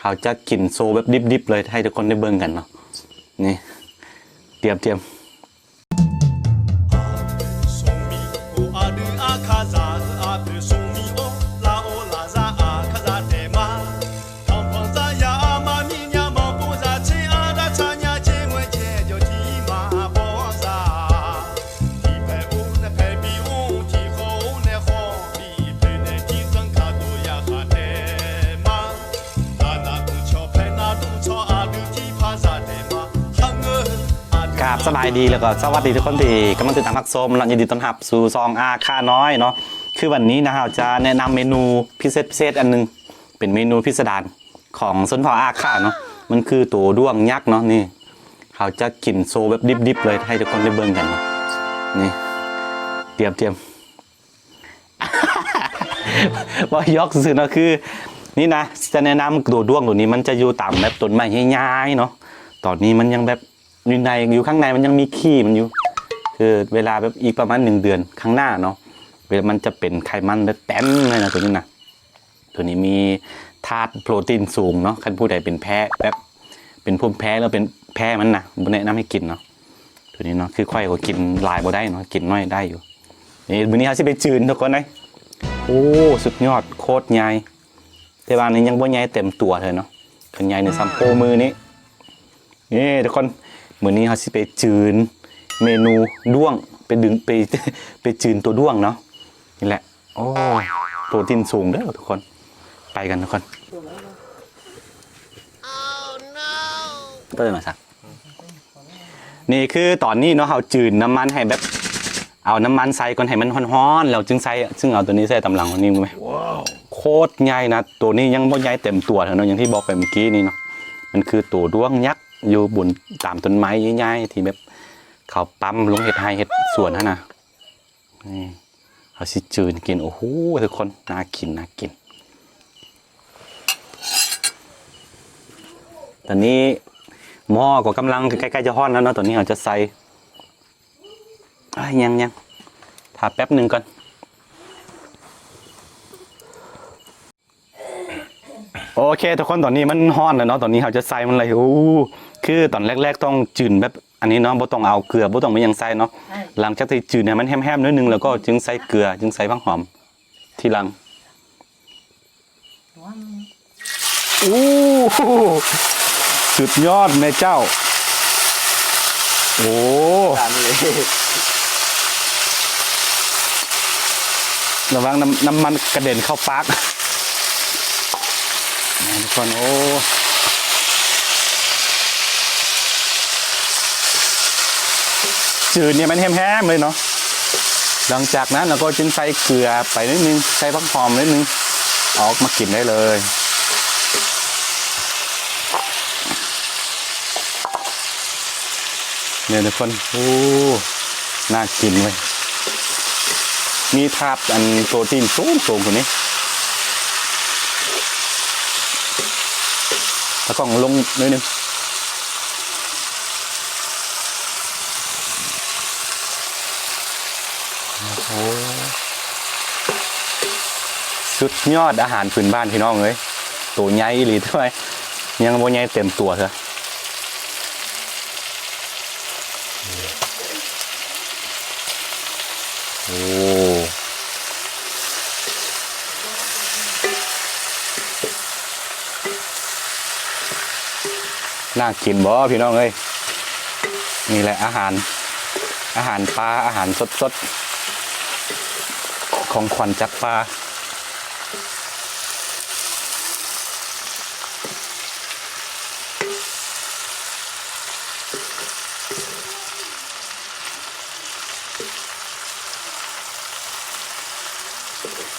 ເຮົາຈະກິນໂຊແບບດິບໆເລີຍ ໃຫ້ທຸກຄົນໄດ້ເບິ່ງກັນເນາະ. ນີ້ ຕຽມ ຕຽມ.ກາບສະບາຍດີ ແລ້ວກໍສະຫວັດດີທຸກຄົນທີ່ກຳລັງຕິດຕາມຮັບຊົມເນາະ, ຍິນດີຕ້ອນຮັບສູ່ຊ່ອງອາຄານ້ອຍເນາະ. ຄືວັນນີ້ນະ ເຮົາຈະແນະນຳເມນູພິເສດ ພິເສດອັນໜຶ່ງ ເປັນເມນູພິສະດານຂອງຊົນເຜົ່າອາຄາເນາະ, ມັນຄືໂຕດ້ວງຍັກເນາະ. ນີ້ ເຮົາຈະກິນໂຊແບບດິບໆເລີຍ ໃຫ້ທຸກຄົນໄດ້ເບິ່ງກັນເນາະ. ນີ້ ຕຽມ ຕຽມ. ເວົ້າຢອກຊື່ໆເນາະ. ຄືນີ້ນະ ຈະແນະນຳໂຕດ້ວງໂຕນີ້ ມັນຈະຢູ່ຕາມແບບຕົ້ນໄມ້ໃຫຍ່ໆເນາະ. ຕອນນີ້ມັນຍັງແບບຢູ່ໃນ ຢູ່ຂ້າງໃນມັນຍັງມີຂີ້ມັນຢູ່. ຄືເວລາແບບອີກປະມານໜຶ່ງເດືອນຂ້າງໜ້າເນາະ ເວລາມັນຈະເປັນໄຂມັນແບບເຕັມເລີຍນະ ໂຕນີ້ນະ. ໂຕນີ້ມີທາດໂປຣຕີນສູງເນາະ. ຄັນຜູ້ໃດເປັນແພ້ ແບບເປັນພູມແພ້ ຫຼືເປັນແພ້ມັນນະ ບໍ່ແນະນຳໃຫ້ກິນເນາະ. ໂຕນີ້ເນາະ ຄືຂ້ອຍກໍກິນຫຼາຍບໍ່ໄດ້ເນາະ ກິນໜ້ອຍໄດ້ຢູ່. ນີ້ ມື້ນີ້ເຮົາຊິໄປຈືນທຸກຄົນເອີຍ. ໂອ້ ສຸດຍອດ ໂຄດໃຫຍ່. ແຕ່ວ່ານີ້ຍັງບໍ່ໃຫຍ່ເຕັມຕົວເທື່ອເນາະ, ຄັນໃຫຍ່ນີ້ສ່ຳໂປ້ມືນີ້. ນີ້ທຸກຄົນ ມື້ນີ້ເຮົາຊິໄປຈືນເມນູດ້ວງ ໄປດຶງ ໄປ ໄປຈືນໂຕດ້ວງເນາະ. ນີ້ແຫຼະ ໂອ້ ໂປຣຕີນສູງເດີທຸກຄົນ. ໄປກັນທຸກຄົນ. ເອີ ມາຊະ. ນີ້ຄືຕອນນີ້ເນາະ ເຮົາຈືນນ້ຳມັນໃຫ້ແບບ ເອົານ້ຳມັນໃສ່ກ່ອນໃຫ້ມັນຮ້ອນໆ ແລ້ວຈຶ່ງໃສ່ ຈຶ່ງເອົາໂຕນີ້ໃສ່ຕາມຫຼັງນີ້. ໂຄດໃຫຍ່ນະ. ໂຕນີ້ຍັງບໍ່ໃຫຍ່ເຕັມຕົວເທື່ອເນາະ ຢ່າງທີ່ບອກໄປເມື່ອກີ້ນີ້ເນາະ. ມັນຄືໂຕດ້ວງຍັກຢູ່ບົນ ຕາມຕົ້ນໄມ້ໃຫຍ່ໆ ທີ່ແບບເຂົາປ້ຳລົງເຮັດໄຮ່ເຮັດສວນຫັ້ນນະ. ນີ້ ເຮົາຊິຈືນກິນ. ໂອ້ໂຫ ທຸກຄົນ ໜ້າກິນ ໜ້າກິນ. ຕອນນີ້ໝໍ້ກໍກຳລັງໃກ້ໆຈະຮ້ອນແລ້ວເນາະ. ຕອນນີ້ເຮົາຈະໃສ່ ອາ ຍັງໆ ຖ້າແປັບໜຶ່ງກ່ອນ. ໂອເຄທຸກຄົນ ຕອນນີ້ມັນຮ້ອນແລ້ວເນາະ. ຕອນນີ້ເຮົາຈະໃສ່ມັນເລີຍ. ໂອ້ ຄືຕອນແລກໆຕ້ອງຈືນແບບອັນນີ້ເນາະ ບໍ່ຕ້ອງເອົາເກືອ ບໍ່ຕ້ອງມີຫຍັງໃສ່ເນາະ. ຫຼັງຈາກທີ່ຈືນໃຫ້ມັນແຫ້ມໆໜ້ອຍໜຶ່ງ ແລ້ວກໍຈຶ່ງໃສ່ເກືອ ຈຶ່ງໃສ່ຜັກຫອມທີຫຼັງ. ໂອ້ ສຸດຍອດແມ່ເຈົ້າ. ໂອ້ ລະວັງນ້ຳ ນ້ຳມັນກະເດັນເຂົ້າປາກ ທຸກຄົນ. ໂອ້ ຈືນນີ້ມັນແຫ້ມໆເລີຍເນາະ. ຫຼັງຈາກນັ້ນເຮົາກໍຈຶ່ງໃສ່ເກືອໄປໜ້ອຍໜຶ່ງ ໃສ່ຜັກຫອມໜ້ອຍໜຶ່ງ ເອົາອອກມາກິນໄດ້ເລີຍ. ນີ້ທຸກຄົນ ໂອ້ ໜ້າກິນເວີຍ. ມີທາດອັນໂປຣຕີນສູງໆພຸ້ນນີ້. ຕາກ້ອງລົງໜ້ອຍໜຶ່ງ. ໂອ້ ສຸດຍອດອາຫານພື້ນບ້ານພີ່ນ້ອງເອີຍ. ໂຕໃຫຍ່ອີ່ຫຼີ ແຕ່ວ່າຍັງບໍ່ໃຫຍ່ເຕັມຕົວເທື່ອ. ໂອ້ ໜ້າກິນບໍ່ພີ່ນ້ອງເອີຍ? ນີ້ແຫຼະອາຫານ ອາຫານປ່າ ອາຫານສົດໆ ຂອງຂວັນຈາກປ່າ.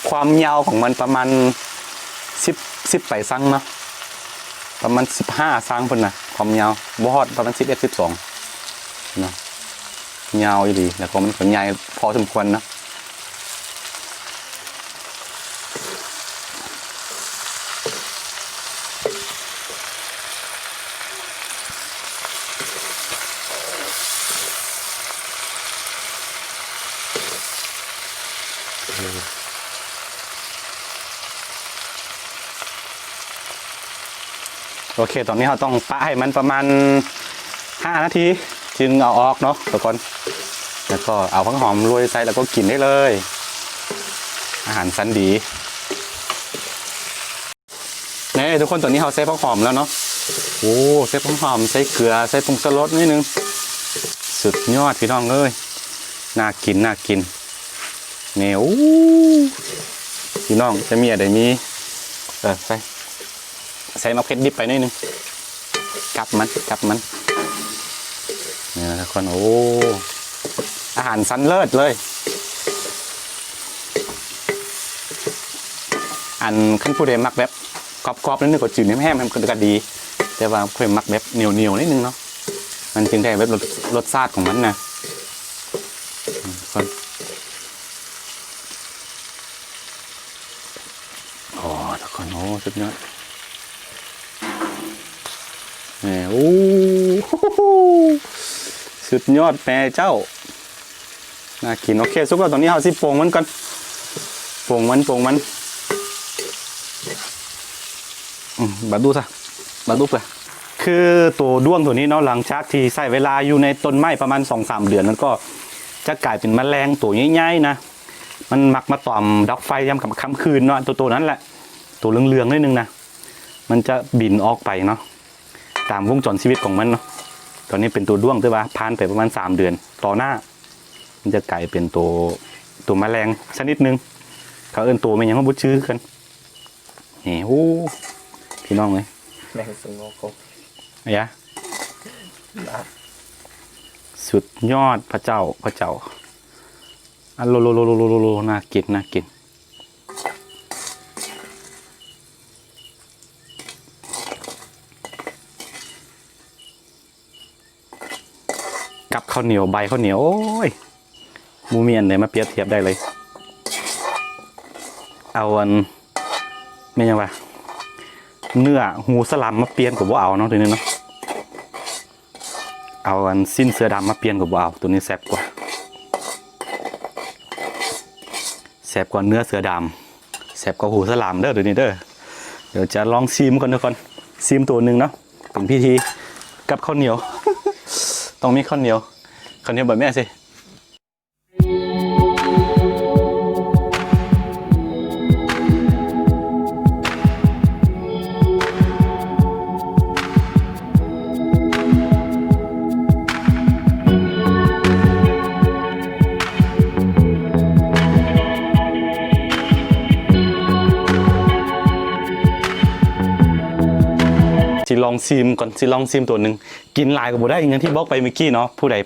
ຄວາມຍາວຂອງມັນປະມານສິບ ສິບປາຍຊັງເນາະ, ປະມານສິບຫ້າຊັງພຸ້ນນະ ຄວາມຍາວ ບໍ່ຮອດ ປະມານສິບເອັດ ສິບສອງເນາະ. ຍາວອີ່ຫຼີ ແລ້ວກໍມັນກໍໃຫຍ່ພໍສົມຄວນເນາະ. ໂອ້ ໂອ້ ໂອເຄ ຕອນນີ້ເຮົາຕ້ອງປະໃຫ້ມັນປະມານຫ້ານາທີ ຈຶ່ງເອົາອອກເນາະທຸກຄົນ ແລ້ວກໍເອົາຜັກຫອມໂລຍໃສ່ ແລ້ວກໍກິນໄດ້ເລີຍ ອາຫານຊັ້ນດີ. ນີ້ທຸກຄົນ ຕອນນີ້ເຮົາໃສ່ຜັກຫອມແລ້ວເນາະ. ໂອ້ ໃສ່ຜັກຫອມ ໃສ່ເກືອ ໃສ່ຜົງຊູລົດໜ້ອຍໜຶ່ງ. ສຸດຍອດພີ່ນ້ອງເອີຍ ໜ້າກິນ ໜ້າກິນ. ນີ້ ໂອ້ ພີ່ນ້ອງ ຈະມີອັນໃດມີ ເອີ ໃສ່ ໃສ່ໝາກເຜັດດິບໄປໜ້ອຍໜຶ່ງ ກັບມັນ ກັບມັນ ນີ້ນະທຸກຄົນ. ໂອ້ ອາຫານຊັ້ນເລີດເລີຍ. ອັນ ຄັນຜູ້ໃດມັກແບບກອບໆ ໜ້ອຍໜຶ່ງ ກໍຈືດແຮມໆ ມັນກໍດີ ແຕ່ວ່າຂ້ອຍມັກແບບໜຽວໆ ໜ້ອຍໜຶ່ງເນາະ ມັນຈຶ່ງໄດ້ແບບລົດ ລົດຊາດຂອງມັນນະ. ໂອ້ ທຸກຄົນ ໂອ້ ສຸດຍອດ. ແໝ່ ໂອ້ ສຸດຍອດແມ່ເຈົ້າ ໜ້າກິນ. ໂອເຄ ສຸກແລ້ວ ຕອນນີ້ເຮົາຊິປົງມັນກ່ອນ ປົງມັນ ປົງມັນ. ອືມ ບາດດູຊະ ບາດດູເພື່ອ ຄືໂຕດ້ວງໂຕນີ້ເນາະ ຫຼັງຈາກທີ່ໃຊ້ເວລາຢູ່ໃນຕົ້ນໄມ້ປະມານສອງສາມເດືອນ ມັນກໍຈະກາຍເປັນມະແລງໂຕໃຫຍ່ໆ ນະ. ມັນມັກມາຕອມດັກໄຟຍາມຄ່ຳຄືນເນາະ ໂຕ ໂຕນັ້ນແຫຼະ ໂຕເຫຼືອງໆ ໜ້ອຍໜຶ່ງນະ ມັນຈະບິນອອກໄປເນາະ ຕາມວົງຈອນຊີວິດຂອງມັນເນາະ. ຕອນນີ້ເປັນໂຕດ້ວງ ແຕ່ວ່າຜ່ານໄປປະມານສາມເດືອນຕໍ່ໜ້າ ມັນຈະກາຍເປັນໂຕ ໂຕມະແລງຊະນິດໜຶ່ງ ເຂົາເອີ້ນໂຕແມ່ນຫຍັງ ເຮົາບໍ່ຈື່ຄືກັນ. ນີ້ ໂອ້ ພີ່ນ້ອງເອີຍ ແມງສະງົກ ອາຍາ ສຸດຍອດ ພະເຈົ້າ ພະເຈົ້າ. ອາ ໂລ ໂລ ໜ້າກິນ ໜ້າກິນ. ກັບເຂົ້າໜຽວ ໃບເຂົ້າໜຽວ ໂອ້ຍ ບໍ່ມີອັນໃດມາປຽບທຽບໄດ້ເລີຍ. ເອົາອັນ ແມ່ນຫຍັງວະ ເນື້ອຫູສະຫຼາມມາປ່ຽນກໍບໍ່ເອົາເນາະ ໂຕນີ້ເນາະ. ເອົາອັນ ຊີ້ນເສືອດຳມາປ່ຽນກໍບໍ່ເອົາ ໂຕນີ້ແຊບກວ່າ ແຊບກວ່າເນື້ອເສືອດຳ ແຊບກວ່າຫູສະຫຼາມເດີ ໂຕນີ້ເດີ. ດຽວຈະລອງຊີມກ່ອນທຸກຄົນ ຊີມໂຕໜຶ່ງເນາະ ເປັນພິທີ ກັບເຂົ້າໜຽວ ຕ້ອງມີເຂົ້າໜຽວ ເຂົ້າໜຽວແບບແມ່ຊິ. ຊິລອງຊີມກ່ອນ ຊິລອງຊີມໂຕໜຶ່ງ. ກິນຫຼາຍກໍບໍ່ໄດ້ ຢ່າງທີ່ບອກໄປເມື່ອກີ້ເນາະ ຜູ້ໃດ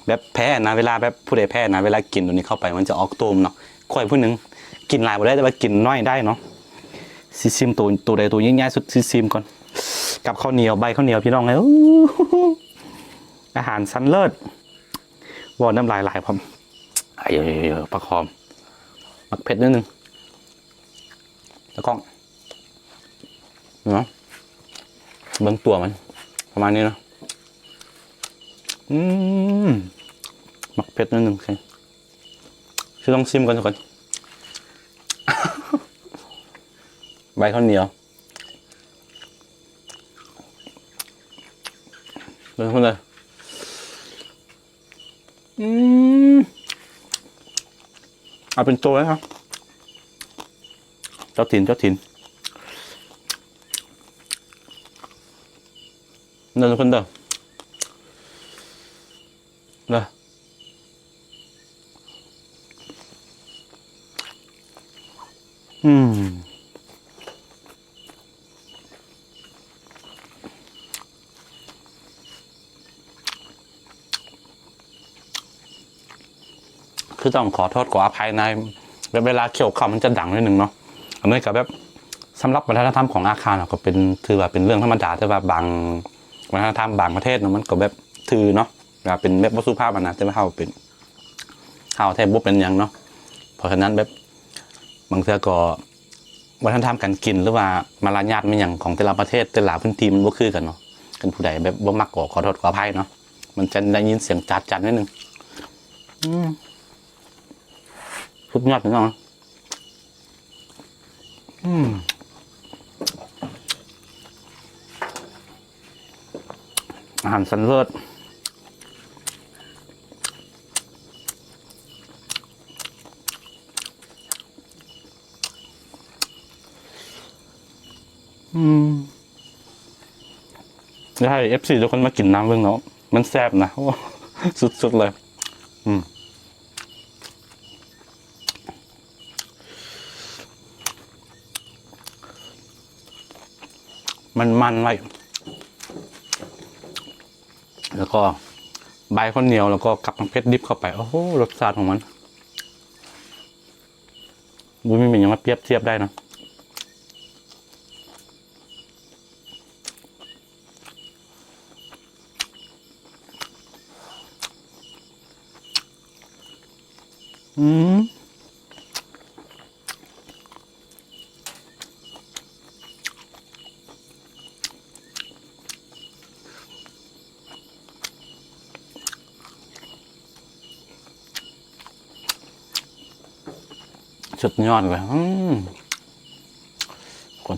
ແບບແພ້ນະ ເວລາແບບຜູ້ໃດແພ້ນະ ເວລາກິນໂຕນີ້ເຂົ້າໄປມັນຈະອອກໂຕມເນາະ. ຂ້ອຍຜູ້ໜຶ່ງກິນຫຼາຍບໍ່ໄດ້ ແຕ່ວ່າກິນໜ້ອຍໄດ້ເນາະ. ຊິຊີມໂຕ ໂຕໃດໂຕໃຫຍ່ໆສຸດ ຊິຊີມກ່ອນ ກັບເຂົ້າໜຽວ ໃບເຂົ້າໜຽວ ພີ່ນ້ອງເອີຍ. ອາຫານຊັ້ນເລີດ ເວົ້ານ້ຳລາຍໄຫຼພ້ອມ. ອາ ປາກຫອມ ໝາກເຜັດໜ້ອຍໜຶ່ງ ຕາກ້ອງເນາະ ເບິ່ງຕົວມັນປະມານນີ້ເນາະ. ອືມ ໝາກເຜັດໜ້ອຍໜຶ່ງ ຊິລອງຊີມກ່ອນ ທຸກຄົນ. ໃບເຂົ້າໜຽວ ເບິ່ງເພິ່ນເດີ. ອືມ ເອົາເປັນໂຕເລີຍເນາະ ເຈົ້າຖິ່ນ ເຈົ້າຖິ່ນ ເດີ ເພິ່ນເດີ ເດີ. ອືມ ຄືຕ້ອງຂໍໂທດຂໍອະໄພໃນ ແບບເວລາຂ້ຽວເຂົ້າມັນຈະດັງໜ້ອຍໜຶ່ງເນາະ. ອັນນີ້ກໍແບບ ສຳລັບວັດທະນະທຳຂອງອາຄາເນາະ ກໍເປັນ ຖືວ່າເປັນເລື່ອງທຳມະດາ ແຕ່ວ່າບາງວັດທະນະທຳບາງປະເທດເນາະ ມັນກໍແບບຖືເນາະ ວ່າເປັນແບບບໍ່ສຸພາບຫັ້ນນະ ແຕ່ວ່າເຮົາເປັນ ເຮົາແທບບໍ່ເປັນຫຍັງເນາະ. ເພາະສະນັ້ນແບບ ບາງເທື່ອກໍວັດທະນະທຳການກິນ ຫຼືວ່າມາລະຍາດແມ່ນຫຍັງຂອງແຕ່ລະປະເທດ ແຕ່ລະພື້ນທີ່ມັນບໍ່ຄືກັນເນາະ. ຄັນຜູ້ໃດແບບບໍ່ມັກກໍຂໍໂທດຂໍອະໄພເນາະ ມັນຈະໄດ້ຍິນສຽງຈາດຈັດໜ້ອຍໜຶ່ງ. ອືມ ສຸດຍອດເນາະ. ອືມ ອືມ ອາຫານຊັ້ນເລີດ. ອືມ ຢາກໃຫ້ເອັຟຊີທຸກຄົນມາກິນນຳເບິ່ງເນາະ ມັນແຊບນະ ໂອ້ ສຸດໆເລີຍ. ອືມ ມັນໆໄວ້ ແລ້ວກໍໃບຂ້າວໜຽວ ແລ້ວກໍກັບໝາກເຜັດດິບເຂົ້າໄປ ໂອ້ໂຫ ລົດຊາດຂອງມັນ ບໍ່ມີຫຍັງມາປຽບທຽບໄດ້ນະ. ອືມ ສຸດຍອດເລີຍ ອືມ ຄົນ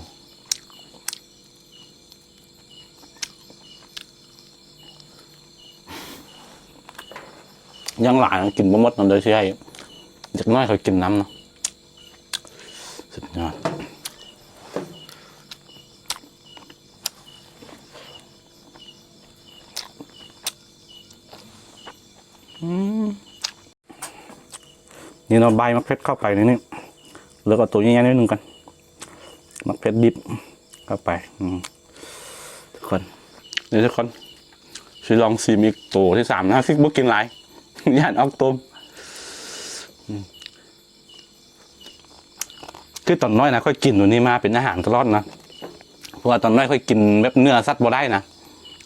ຍັງຫຼາຍ ກິນບໍ່ໝົດນຳ ດຽວຊິໃຫ້ເດັກນ້ອຍຂ້ອຍກິນນຳເນາະ. ສຸດຍອດ ອືມ. ນີ້ເນາະ ໃບໝາກເຜັດເຂົ້າໄປໃນນີ້ ເລືອກເອົາໂຕໃຫຍ່ໆໜ້ອຍໜຶ່ງກ່ອນ ໝາກເຜັດດິບເຂົ້າໄປ ອືມ ທຸກຄົນ ນີ້ທຸກຄົນ ຊິລອງຊີມອີກໂຕທີສາມນະ ຊິບໍ່ກິນຫຼາຍ ຢ້ານອອກໂຕມ ອືມ. ຄືຕອນນ້ອຍນະ ຂ້ອຍກິນໂຕນີ້ມາເປັນອາຫານຕະຫຼອດນະ ເພາະວ່າຕອນນ້ອຍຂ້ອຍກິນແບບເນື້ອສັດບໍ່ໄດ້ນະ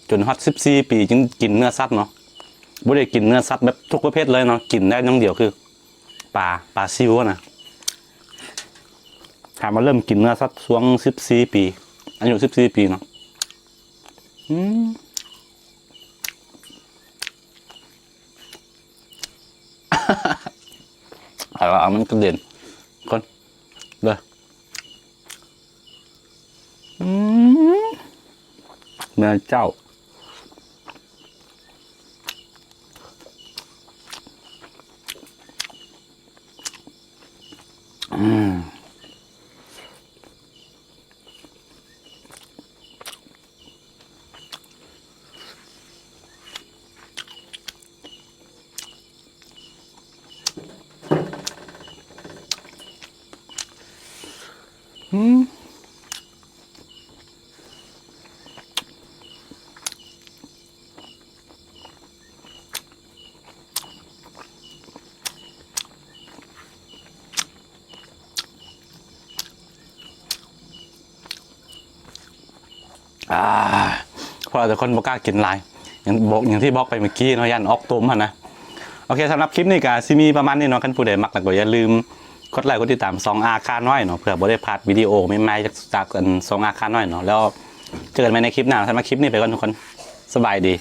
ຈົນຮອດສິບສີ່ປີຈຶ່ງກິນເນື້ອສັດເນາະ ບໍ່ໄດ້ກິນເນື້ອສັດແບບທຸກປະເພດເລີຍເນາະ ກິນໄດ້ຢ່າງດຽວຄືປາ ປາຊິວນະ. ຖາມວ່າເລີ່ມກິນເນື້ອສັດຊ່ວງສິບສີ່ປີ ອາຍຸສິບສີ່ປີເນາະ ອືມ. ເອົາ ເອົາມັນກະເດັນກ່ອນເດີ ອືມ ແມ່ເຈົ້າ ອືມ. ອືມ. ອາ ເພາະວ່າແຕ່ຄົນບໍ່ກ້າກິນຫຼາຍ ຢ່າງບອກ ຢ່າງທີ່ບອກໄປເມື່ອກີ້ເນາະ ຢ້ານອອກໂຕມຫັ້ນນະ. ໂອເຄ ສຳລັບຄລິບນີ້ກະຊິມີປະມານນີ້ເນາະ ຄັນຜູ້ໃດມັກແລ້ວກໍຢ່າລືມກົດໄລກົດຕິດຕາມຊ່ອງອາຄານ້ອຍເນາະ ເພື່ອບໍ່ໄດ້ພາດວິດີໂອໃໝ່ໆຈາກ ຈາກ ອັນ ຊ່ອງອາຄານ້ອຍເນາະ. ແລ້ວເຈີກັນໃໝ່ໃນຄລິບໜ້າ ສຳລັບຄລິບນີ້ໄປກ່ອນທຸກຄົນ ສະບາຍດີ.